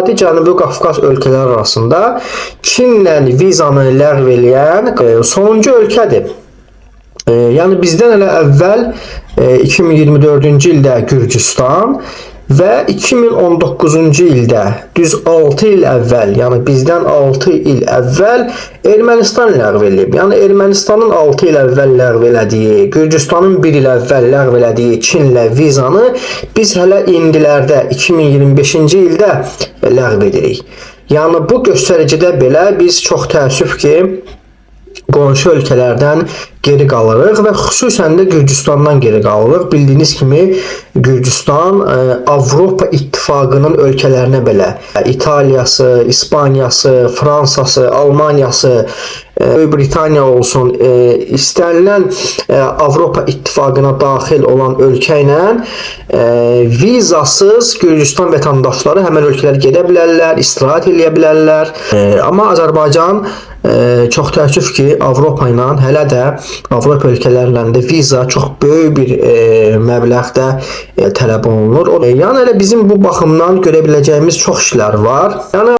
İqtisadi Cənubi Qafqaz ölkələri arasında Çinlə vizanı ləğv eləyən sonuncu ölkədir. Yəni bizdən elə əvvəl 2024-cü ildə Gürcüstan və 2019-cu ildə, düz 6 il əvvəl, yəni bizdən 6 il əvvəl Ermənistan ləğv eləyib. Yəni Ermənistanın 6 il əvvəl ləğv elədiyi, Gürcüstanın 1 il əvvəl ləğv elədiyi Çinlə vizanı biz hələ indilərdə, 2025-ci ildə ləğv edirik. Yəni bu göstəricidə belə biz çox təəssüf ki, qonşu ölkələrdən geri qalırıq və xüsusən də Gürcüstandan geri qalırıq. Bildiyiniz kimi Gürcüstan Avropa İttifaqının ölkələrinə belə İtaliyası, İspaniyası, Fransası, Almaniyası, Böyük Britaniya olsun, istənilən Avropa İttifaqına daxil olan ölkə ilə vizasız Gürcüstan vətəndaşları həmin ölkələrə gedə bilərlər, istirahət eləyə bilərlər. Amma Azərbaycan çox təəssüf ki, Avropa ilə, hələ də Avropa ölkələri ilə də viza çox böyük bir məbləğdə tələb olunur. Yəni elə bizim bu baxımdan görə biləcəyimiz çox işlər var. Yəni